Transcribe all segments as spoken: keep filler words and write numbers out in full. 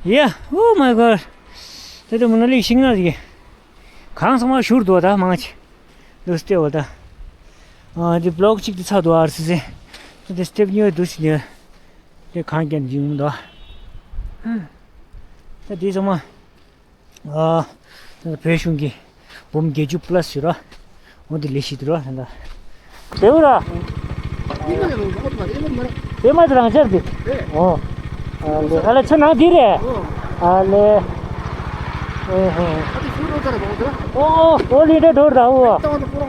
Yeah, oh my god. ད་ལྟ་མུ་ན་ལི་ཤིང་ནགས་ཀྱི་གངས་ཚང་མ་བཞུར་འདུག་ད་མང་ཆེ། འདུག་སེ་བལྟས་པ་ད། ཨ་འདི་བི་ལོག་གཅིག་དེ་ཚར་འདུག་ཨར་སི་སི། ད་འདི་སི་ཊེབ་གཉིས་པ་འདུག་སེ་ནས། དེ་གངས་བརྒྱབ་ནས་ཡོང་འདུག་ད་འདི་ཚང་མ། ཨ། ད་བོད་གཞུང་གི་འབུམ་བརྒྱད་ཅུ་པ་ལ་སི་ཡོད་ར། འོ་འདི་ལས་གཞི་འདི་ར་ད། དེ་བོ་ར། དེ་མ་དེ་རང་ཅག་འདི། ཨོ། ཨ་ལེ་ཨ་ལེ་ཚོ་ནང་འདི་རེད། ཨ་ལེ། ཨེ་ཧེ། ཨོ་ཨོ་ལི་འདྲ་འགྲོ་ར་འོ།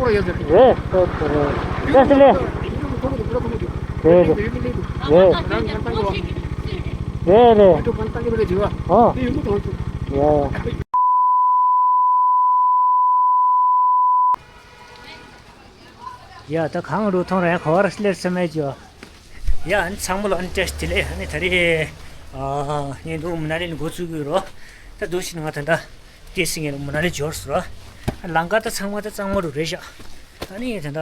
རེད་རེད་རེད། ལས་སི་ལེ། རེད་རེད། རེད་རེད། ཨོ། ཡ། ཡ་ད་གང་རུ་ཐོང་རེ་གོ་བར་སླེབས་སེ་མེད་ཅོ། ཡ་ཨ་ནི་ཚང་མ་ལ་ཨ་ནི་བཀྲ་ཤིས་བདེ་ལེགས། ཨ་ནི་ད་རེས་ཨ་ངས་འདུག་མུ་ན་ལི་ནས་འགོ་བཙུགས་ཀྱི་ཡོད་རོ། ད་འདུག་སེ་ང་ད་ལྟ་སྐྱེ་སྲིད་ངས་མུ་ན་ལི་འབྱོར་སོང་རོ། ལམ་ཁ་ད་ཚང་མ་ད་གཙང་མ་རུ་རེད་ཤག་ཨ་ནི་ད་ལྟ་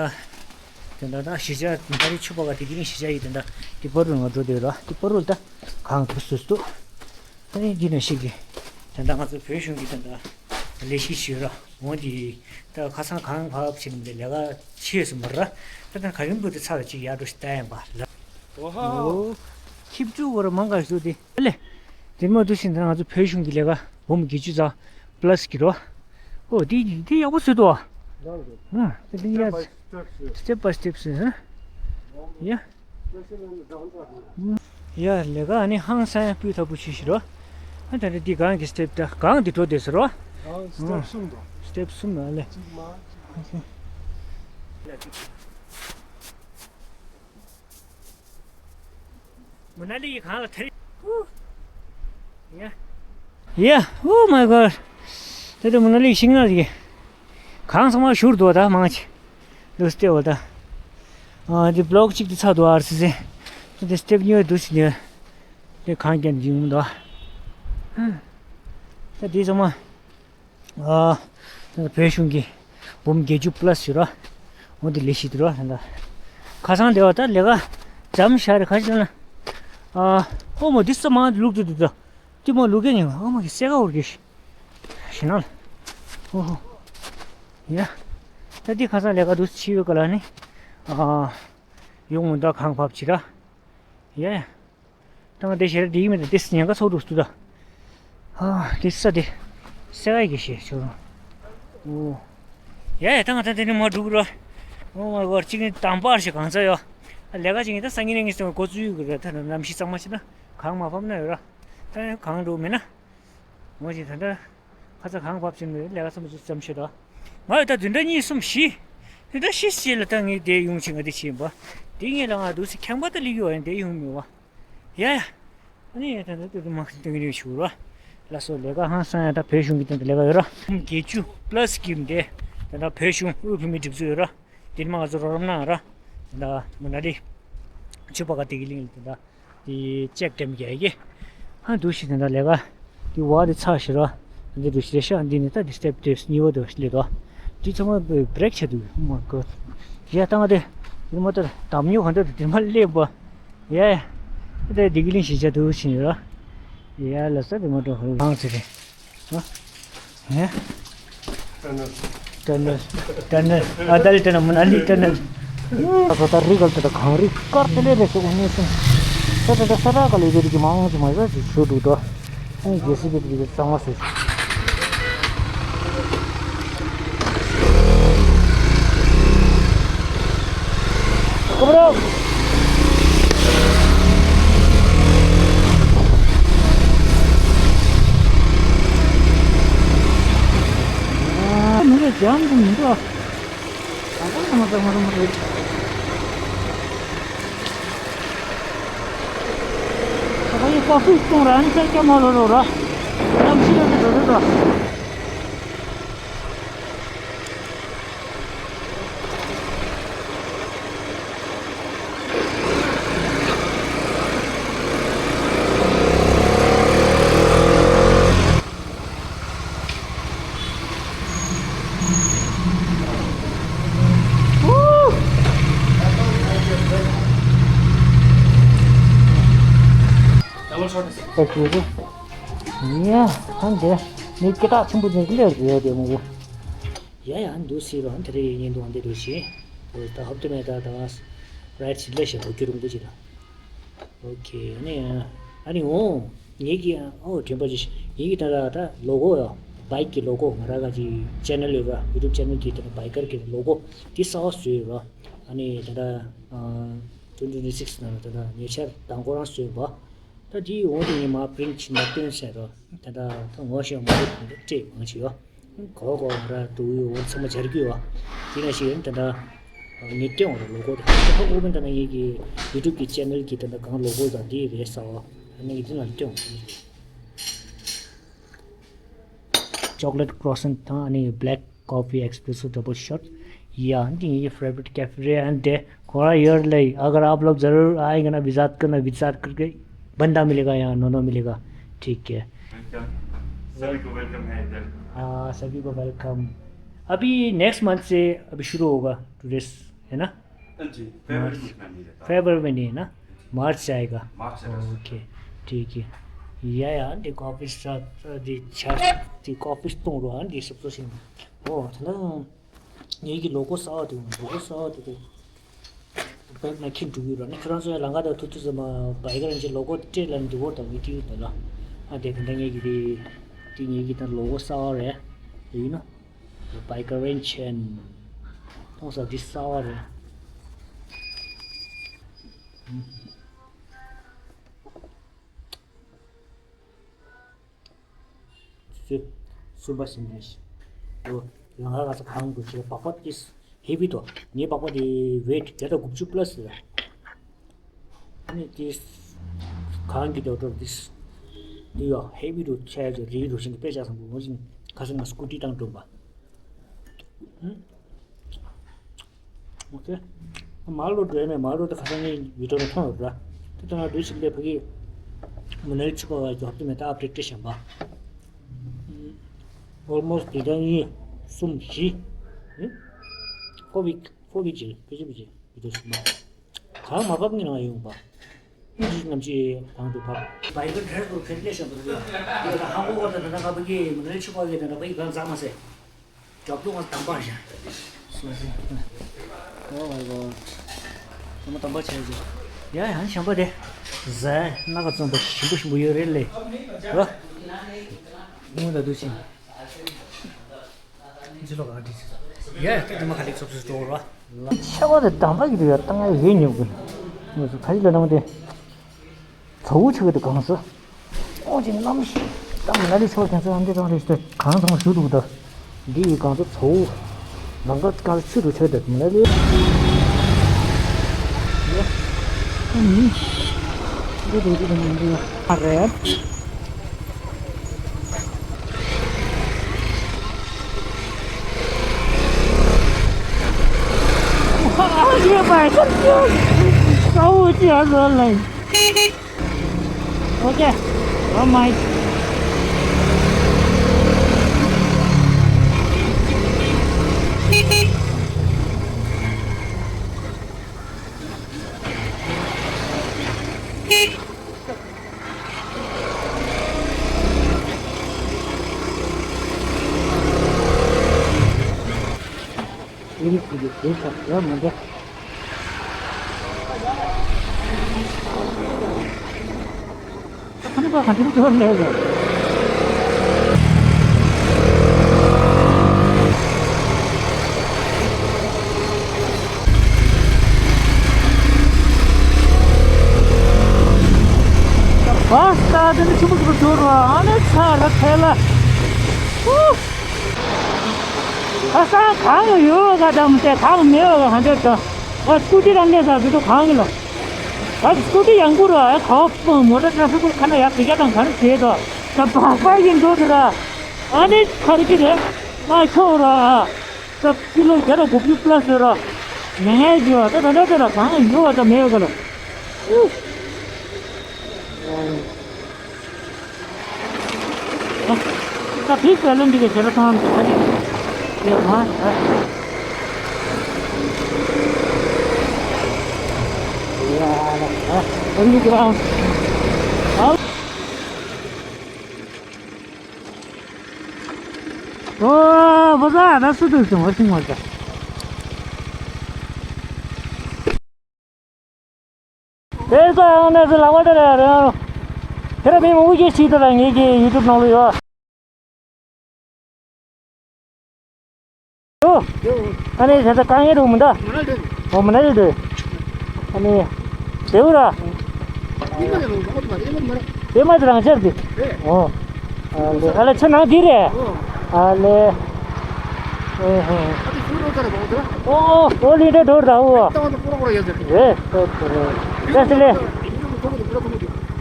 ད་ལྟ་ད་གཞིས་ཆགས་ད་རེས་ཆུ་ཕ་ག་དེ་དེ་རིང་གཞིས་ཆགས་ཡིན་ད་ལྟ་དེ་པ་རུ་ང་འགྲོ་བསྡད་ཡོད་རོ། དེ་པ་རུ་ད་གང་འདུག་སེ་འདུག་ཨ་ནི་འདི་ནང་བཞིན་གྱི་ད་ལྟ་ང་ཚོ་བོད་གཞུང་གི་ད་ལྟ་ལས་གཞི་ཞིག་ཡོད་ར། འོ་འདི་ད་ཁ་སང་གངས་བབས་ཕྱིན་ནས་ལས་ཀ་ཆེ་སོང་མ་ར། ད་ལྟ་ག་ཡུམ་བུ་དེ་ཚ་ལ་ཅིག་ཡར་འགྲོ་ཞིག་ལྟ་ཡིན་པ་ལ། ཨོ་ཧོ། ཁྱི་ཕྲུག་བོ་ར་མང་ག་ཞིག་འདུག་དེ་ཨ་ལེ། དེ་མ་འདུག་སེ་ད་ང་ཚོ་བོད་གཞུང་གི་ལས་ཀ་འབུམ་བརྒྱད་ཅུ་རྩ་པ་ལ་སི་གི་རོ། ཨོ་དེ་དེ་ཡག་པོ་བཟོས་འདུག་ཨ། ཨ་དེ་ཡ། སི་ཊེབ་བྷའི་སི་ཊེབ་བཟོས་ཨ། ཡ། ཡ་ལས་ཀ་ཨ་ནི་ཧང་སང་ཡང་སྤུས་དག་པོ་བྱེད་ཤི་རོ། ཨ་ད་ནི་འདི་གང་གི་སི་ཊེབ་ད་གང་འདི་འགྲོ་བསྡད་ཟེར་རོ། ཨ་སི་ཊེབ་གསུམ་དང་། སི་ཊེབ་གསུམ་ཨ་ལེ། གཅིག་མ་གཅིག་མ། མུ་ན་ལི་ཡི་གང་ལ་ཐེ། ཡ། ཡ། Oh my god. ད་ལྟ་མུ་ན་ལི་ཤིང་ནགས་ཀྱི་གངས་ཚང་མ་བཞུར་འདུག་ད་མང་ཆེ། འདུག་སེ་བལྟས་པ་ད། ཨ་འདི་བི་ལོག་གཅིག་དེ་ཚར་འདུག་ཨར་སི་སི། ད་འདི་སི་ཊེབ་གཉིས་པ་འདུག་སེ་ནས། དེ་གངས་བརྒྱབ་ནས་ཡོང་འདུག་ད་འདི་ཚང་མ། ཨ། ད་བོད་གཞུང་གི་འབུམ་བརྒྱད་ཅུ་པ་ལ་སི་ཡོད་ར། འོ་འདི་ལས་གཞི་འདི་ར་ད། ཁ་སང་དེ་བ་ད་ལས་ཀ་མཚམས་བཞག་རེད་ག་ཅི་ལབ་ན། ཨ། ཨོ་མོ་འདི་ས་མང་ལུག་འདུག་འདུག་ད། དེ་མོ་ལུག་གི་ཉིན་ཨོ་མོ་གི་སེ་ག་འུར་གི་ཤི། ཤི་ན་ལ། ཨོ་ཧོ། ཡ། ད་འདི་ཁ་སང་ལས་ཀ་འདུག་ཕྱི་ཡོད་ག་ལ་ནི། ཨ། ཡོང་མོ་ད་གང་བབ་ཅི་ར། ཡ་ཡ། ད་ང་དེ་ཞེ་དྲག་འགྲིག་གི་མི་འདུག་དེ་ཉེན་ཁ་ཚོགས་འདུག་ཏུ་ད། ཨ་དེ་ས་དེ། སེ་ག་ཡི་གེ་ཞེས་ཆོག་རུང་། ཨོ། ཡ་ཡ་ད་ང་ད་དེ་ནི་མ་འགྲུག་ར། ཨོ་མ་གོ་གཅིག་ནི་དང་པར་ཞིག་གང་ཚ་ཡོ། ཨ་ལས་ཀ་ཅིག་ཡིན་ད་སང་ཉིན་ནས་ངས་སེམས་འགོ་བཙུགས་ཡོད་གི་ར། ད་ནམ་ཤི་གཙང་མ་ཕྱིན་ན་གང་མ་ཕབ་ན་ཡོད་ར། ད་གང་འགྲོ་མེད་ན། ངོ་ཅིག་ད་ལྟ་ཁ་ཚ་གང་བབས་ཕྱིན་ནས་ལས་ཀ་ཚང་མ་ཙམ་ཤོད་དོ། ང་ཡོད་ད་བདུན་ཕྲག་གཉིས་གསུམ་བཞི། དེ་ད་ཤི་སྐྱེལ་ལ་ད་ངས་དེ་ཡོང་ཆེད་ང་དེ་བྱེད་ཡིན་པ། དེ་ངས་ལ་ང་འདུག་སེ་ཁྱང་པ་ད་ལི་ཡོ་ཡང་དེ་ཡོང་མི་བ། ཡ་ཡ། ཨ་ནི་ད་ད་དུ་མ་ཏུ་ངེས་ནས་ཞུ་ར། ལ་སོ་ལས་ཀ་ཧང་སང་ཡ་ད་བོད་གཞུང་གི་ད་ལས་ཀ་ཡོད་ར། བརྒྱད་ཅུ་པ་ལ་སི་གི་དེ་ད་ད་བོད་གཞུང་དབུས་བོད་མིའི་སྒྲིག་འཛུགས་ཡོད་ར། དེ་ནི་མ་ང་ཚོ་རོགས་རམ་གནང་ར། ད་མུ་ན་ལི་ཆུ་པ་ག་དེ་གི་གླིང་ལ་དེ་ད། དེ་ཅེག་འགྲེམ་རྒྱག་གི། ཧ་འདུག་ཤི་དེ་འདྲ་ལས་ཀ་དེ་བ་དེ་ཚ་ཤི་ར། འདི་འདུག་ཤི་རེ་ཤ་འདི་ནི་ད་དེ་སི་ཊེབ་དེ་གཉིས་པ་དུ་ཤི་ལེ་དོ། དེ་ཚང་མ་བྷི་རེག་ཆ་འདུག་ཨོ་མའི་གོཌ། ཡ་ད་ང་དེ་དེ་མ་ལྟར་དམ་ཉོ་ག་འདྲ་དེ་མ་སླེབས་པ། ཡ་ཡ། དེ་དེ་གི་གླིང་ཤི་ཆ་འདུག་ཤི་ཡོད་ར། ཡ་ལ་ས་དེ་མ་འགྲོ་ཧ་ལམ་ཚེ་རེད། ཧ། ཧེ། ཊ་ནལ། ཊ་ནལ། ཊ་ནལ། ཨ་ད་ལི་ཊ་ནལ་མུ་ན་ལི་ཊ་ནལ། ད་ད་རི་གལ་ཏེ་ད་གངས་རི་དཀར་དེ་ལས་རེ་ཤོག་གནས་སོང་། ད་ད་ད་ས་ར་ག་ལས་རེ་རིགས་མང་ཆེ་མ་ཡོད་ཅིག་ཞུ་འདུག་ད། ཨ་ནི་རྒྱལ་སྲིད་པའི་རིགས་གཙང་མ་བཟོས། ཀུ་རོ། མི་རེ་འཇམ་དུ་མི་འགྲོ། ད་ལྟ་ང་ཚོ་ང་ཚོ་མ་རེད། ད་ཁ་ཡི་ཀ་ཧྥི་གཏོང་ར་ཨན་ཅག་ཀྱ་མ་རོ་རོ་ར། ནམ་ཤི་ར་འདི་རོ་རོ་ར། Thank you. ཡ། ཧན་དེ་ནི་སྐད་གྲགས་ཆེན་པོ་ཅན་གྱི་ལས་རེད་དེ་མོ། ཡ་ཡ་འདུག་སེ་རོ་དེ་རེད་ཡིན་འདུག་འདི་འདུག་ཞེས། ད་ཧོབ་ཏེ་མེད་ད་ད་རའིཊ་སི་ལས་ཞེས་པ་རྒྱུ་རུང་པོ་ཅིག་ད། ཨོ་ཁེ། ཨ་ནི་ཨ་ནི་འོ། ངེད་ཀྱི་ཨོ་དྲན་པ་ཅིག་ངེད་ཀྱི་ད་ད་ད་ལོ་གོ་ཡོ། བྷའིཀ་གི་ལོ་གོ། ང་ར་ག་ཅིག་ཅེ་ནལ་ཡོད་ར། ཡུ་ཊུབ་ཅེ་ནལ་གྱི་ད་ད་བྷའིཀར་གྱི་ལོ་གོ་འདི་གསར་པ་བཟོས་ཡོད་ར། ཨ་ནི་ད་ད་ཨ་ཊུ་ཝེན་ཊི་ཊུ་ཝེན་ཊི་སིགས་ནང་ད་ད་ཉེ་ཆར་དང་ཁོ་རང་བཟོས་པ། ད་འདི་འོ་འདི་ངས་མ་པི་རིན་ཊི་བྱས་ནས་སྟོན་ཟེར་རོ། ད་ད་ད་ངོ་ཤེས་མ་རེད་དེ་འདྲ་སྤྲད་མང་ཆེ་ཡོ། གོ་གོ་ར་ཏུ་ཡོ་འོ་ཚང་མ་སྦྱར་གི་ཡོད། དེ་ནང་བཞིན་ད་ལྟ་ངས་སྟོན་འོ་ར་ལོ་གོ་དེ་ཧ་གོ་མིན། ད་ལྟ་ངེད་ཀྱི་ཡུ་ཊུབ་ཀྱི་ཅེ་ནལ་གྱི་ད་ལྟ་གང་ལོ་གོ་དང་དེ་རེད་ས་འོ། ཨ་ནི་དེ་ནང་སྟོན་འོ། Chocolate croissant དང་ཨ་ནི་black coffee espresso double shot। या, आंटी, ये favourite cafe है, आंटी। थोड़ा ईयर ले, अगर आप लोग ज़रूर आएंगे ना, विजिट करना, विजिट करके बनता मिलेगा यहाँ, नोनो मिलेगा। ठीक है। वेलकम। सभी को वेलकम है इधर। हाँ, सभी को वेलकम। अभी नेक्स्ट मंथ से अभी शुरू होगा टूरिस्ट, है ना? हाँ जी, फरवरी मार्च। महीना में रहता है। फरवरी में नहीं है ना? मार्च से आएगा। मार्च से। ओके, ठीक है। या, या, आंटी, कॉफी साथ, दी छा, दी कॉफी तो रो, आंटी, सब तो सेम। ओ, था ना। ངེད་ཀྱི་ལོ་གོ་གསར་པ་དེ། ལོ་གོ་གསར་པ་དེ་དེ་བེབ་ནང་འཁྱེར་འགྲོ་གི་རེད། ཨ་ནི་ཁྱེད་རང་ཚོ་ཡང་ལམ་ཁ་དང་ཐུག་དུས་ཙམ་པ་བྷའིཀ་རང་ཅིག་ལོ་གོ་སྤྲད་ལ་འགྲོ་གི་རེད་དང་། ཡུ་ཊུབ་དེ་ལ། ཨ་དེ་དེ་འདྲ་ངེད་ཀྱི་དེ་དེ་ངེད་ཀྱི་ད་ལོ་གོ་གསར་པ་རེད། དེ་ཡིན་ན་བྷའིཀ་རེན་ཆེན་གཏོང་ས་འདི་གསར་པ་རེད། ཚུ་གསུམ་པ་ཟིན་ནས་ཤི། ལོ་ལང་ང་ག་ས་གང་དུ་ཆེ་བག་པ་ཏིས་ཧེ་བི་དོ། ངའི་བག་པ་དེ་ཝེཊ་བརྒྱ་དང་དགུ་བཅུ་པ་ལ་སི་ལ། ཨ་ནི་ཏིས་གང་གི་དོ་དོ་ཏིས་དེ་ཡོ་ཧེ་བི་དོ་ཆེ་ཡོ་རི་རུ་ཤིང་གི་དཔེ་ཆ་སང་བུ་མོ་ཤིང་ཁ་སང་ང་སྐུ་ཏི་དང་འགྲོ་བ། ཨུ། མ་ལོ་འགྲོ་མེད། མ་ལོ་དེ་ཁ་སང་ངའི་བི་ཌིའོ་ནང་མཐོང་ཡོད་ར། དེ་ལྟ་ན་འགྲོ་ཞིག་ལས་ཕ་གི་མ་ནལ་ཆུ་བ་བ་རྒྱབ་ཏུ་མེད་ད་ཨབ་ཌེཊ་ཤམ་པ། ཨོལ་མོ་སི་ཊི་དེ་ད་གཉིས་གསུམ་བཞི། ཨུ། ཕོ་ཝིག་ཕོ་ཝིག་ཅིག་ཕི་ཅི་ཕི་ཅི་བི་ཌིའོ་གསུམ་པ། གང་མ་བབ་ངེས་ནང་ཡོང་པ། ཨུ་ཅི་ནམ་ཅི་གང་དུ་བབ། བྷའིཀ་ཌ་རའི་བར་ཕན་ལས་ཤམ་པ་དེ་ཡ། ཧ་གོ་ག་ད་ད་ད་ཕ་གི་མ་ནལ་ཆུ་བ་གི་ད་ད་ཕ་གི་གང་ཟག་མ་ཟེར། རྒྱབ་ལོགས་ང་དམ་པ་བཞག་སོ་སོ། ཨོ་མའི་གོཌ། ཚང་མ་དམ་པ་བྱས་ཀྱི། ཡ་ཡང་བྱམས་པ་དེ། ཟས་སྣ་ཁ་བཙོང་པ་ཞིམ་པོ་ཞིམ་པོ་ཡོད་རེད་ལེ། རོ། ངུ་ད་དུ་ཕྱིན། ཅི་ལོ་ག་དྲིས། ཡ་ཡ་ད་དུ་མ་ཁ་ལེགས་སོབ་སོབ་འགྲོ་རོ། ཆེ་བ་དེ་དམ་པ་གི་དུ་ཡ་ཏང་ཡ་ཡོད་ཉོབ་གི། ངུ་ཚོ་ཕ་ཡི་ལ་ནང་དེ། ཚ་བོ་ཆེ་གི་དེ་གང་ཟེར། ཨོ་ཅིག་གནམ་གཤིས་ད་མི་ལ་ལི་ཆོག་ཁན་ཚོ་ཨ་འདི་གང་རེད་ཟེར་གང་ཚང་མ་ཞུ་འདུག་ད། འདི་ཡི་གང་ཚོ་ཚ་བོ། ལང་ཀ་གང་ཚོ་ཆུ་རུ་ཆགས་དེ་མི་ལ་ལི། ཨ་ནི། འདི་རེད་འདི་རེད་འདི་རེད། ཨ་རེད། ཨ་རེད་པ་ཚ་བོ་ཆེ་ཨ་ཟོ་ལ། Okay. Oh my. ཁ་སང་གང་ཡོད་ག་དམ་དེ་གང་མེད་ག་ཧ་འདོད་དོ། ཨ་སྐུ་ཊི་རང་ལས་ས་བི་ཏོ་གང་གི་ལོ། ཨ་སྐུ་ཊི་ཡང་ཀུ་རོ་ཨ་ཁོ་པོ་མོ་ཊ་ཊ་ཧྥིག་ཁ་ན་ཡ་གི་ཡ་དང་གང་བྱེད་དོ། ད་བག་པ་ཡིན་འགྲོ་དེ་ར། ཨ་ནི་ཁ་རི་ཀི་རེད། མ་ཁྱོ་ར། ད་ཀི་ལོ་བརྒྱ་དང་དགུ་བཅུ་པ་ལ་སོ་ར། ངན་ངན་བྱེད་བ་ད་ད་ད་ད་ར་གང་ཡོད་བ་ད་མེད་ག་ལ། ད་ཕིག་པ་ལ་འདི་ག་ཟེར་ཐང་ཡ་མ། ཡ་ལ་ཨ་འདི་ག་ཨ། ཨོ་བཟའ་ད་སུ་དུ་སོང་བ་སིང་བ་ད། དེ་ཚོ་ཡང་ནས་སུ་ལག་པ་དེ་རེད་རེད། དེ་ར་མི་མང་པོ་ཞིག་ཤི་དུ་ལ་ངེད་ཀྱི་ཡུ་ཊུབ་ནང་ལ་ཡོད། ཨ་ནི་དེ་ཚོ་དཀའ་ངལ་འདུག་མི་འདུག་ཨོ་མི་ན་རེད་འདུག་ཨ་ནི་དེའུ་ར། དེ་མ་དེ་རང་ཆར་དེ། ཨོ། ཨ་ལེ་ཨ་ལེ་ཁྱོད་ནང་འདི་རེད། ཨ་ལེ། ཨོ་ཧོ། ཨོ་ཨོ་ལི་འདྲ་འགྲོ་ར་ཨོ། རེད་རེད་རེད། རེད་རེད།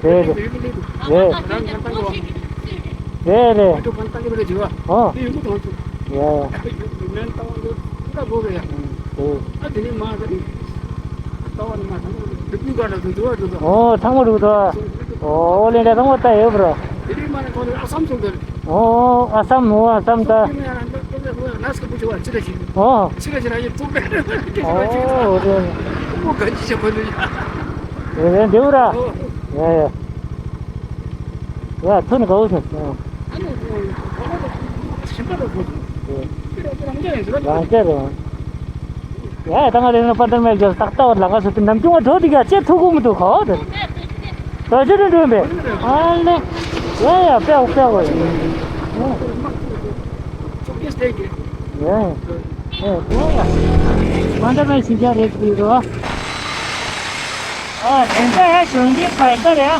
རེད་རེད། རེད་རེད། རེད་རེད། ཨོ། ཡ་ཡ། ཨོ། ཨོ་ཚང་མ་རུ་དོ། ཨོ་ལེ་འདྲ་ཚང་མ་ལྟ་ཡོད་པ་རོ། ཨོ་ཨ་སམ་ནོ་ཨ་སམ་ད། ཨོ། ཨོ་རེད། རེད་རེད་འདེའུ་ར། ཡ་ཡ། ཡ་ཐུ་ནི་གའུ་སི། རང་རྐྱ་རེད། ཡ་ད་ང་རེ་ན་པ་དར་མེད་ཀྱི་ཏག་ཏག་ལ་ང་སུ་ཏི་ནམ་རྒྱུན་ང་འགྲོ་དི་ག་ཅེ་ཐུ་གུ་མི་ཐུ་ཁ་བ་དེ། ད་ཅི་རེ་འགྲོ་མེད། ཨ་ལེ། ཡ་ཡ་པེའོ་པེའོ། ཡ་ཡ། ཨེ་ཡ་ཡ། པ་དར་མེད་ཤི་ཀྱ་རེད་དི་རོ། ཨ་དེ་ཚ་ཡ་གཞོན་སྐྱེས་བར་དར་ཡ།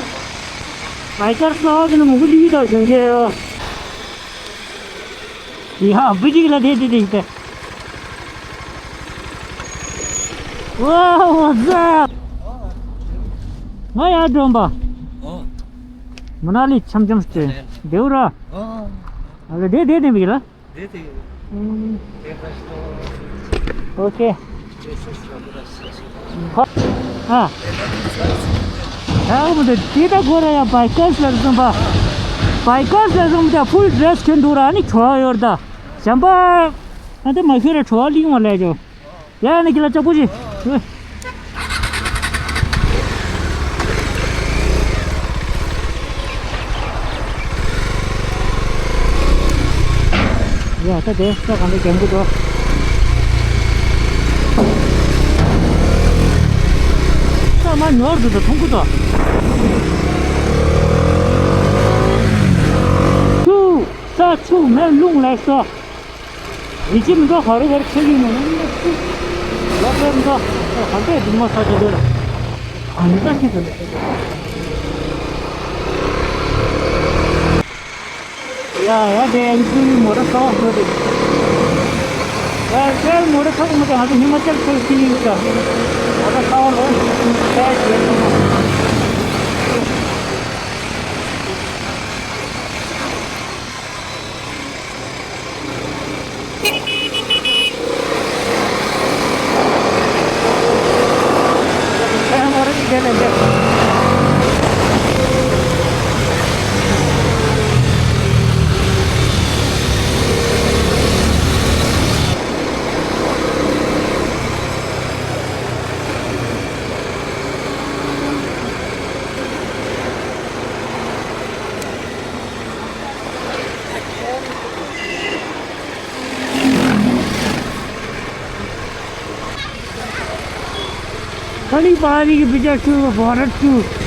བར་དར་སོགས་ཀྱི་ནི་མུ་གུ་ལི་དང་གཞོན་སྐྱེས་ཡོ། ཡ་བུ་གཅིག་ལ་དེ་དེ་དེ་དེ། ཝའོ་ཝ་ཛ། ང་ཡར་འགྲོམ་པ། ཨོ། མ་ན་ལི་འཆམ་འཆམ་ཞིག་བདེ་བོ་ར། ཨོ། ཨ་ལེ་དེ་དེ་དེ་མིག་ལ། དེ་དེ། ཨོ་ཁེ། ཨ། ཨ་མོ་དེ་དེ་ད་གོ་ར་ཡ་བའི་ཀར་སི་ལ་སོང་པ། བའི་ཀར་སི་ལ་སོང་པ་དེ་ཕུལ་ཌི་རེ་སི་གྱོན་འདུག་ར་ནི་གྲོ་ཡོར་ད། ཞམ་པ། ཨ་དེ་མ་ཤོར་ར་གྲོ་ལིང་བ་ལས་ཇོ། ཡ་ནི་གི་ལ་ལྕགས་པོ་ཅི། ཡ་ད་དེ་ས་གང་དུ་གྱོན་གི་འདུག་ས་མ་ཉོར་འདུག་ད་མཐོང་གི་འདུག་ཆུ། ས་ཆུ་མེ་རླུང་ལས་སོ། ཡིད་ཆེས་མི་འདུག་ག་རེ་ག་རེ་ཁྱེར་གྱི་ཡིན་ནམ། ལོ་ཁེར་འདུག་ག་འདྲས་སྡུག་མ་ས་ཆ་འདི་ལ། གང་འདྲ་ཞིག་ཏུ། ཡ་ཡ་དེ་ཨེམ་སི་མོ་ཊ་ཁ་བ་ཁོ་དེ། ཡ་ཁེར་མོ་ཊ་ཁ་བ་མོ་ཊ་ང་ཚོ་ཧི་མ་ཅལ་ཁུལ་ཕྱིན་ཡིན་ཀྱང་། མོ་ཊ་ཁ་བ་ལོ། ཁེར་ཁེར་མོ། ཁ་ལི་པ་རི་གི་བི་ཇ་ཆུ་བོ་ར་ཆུ།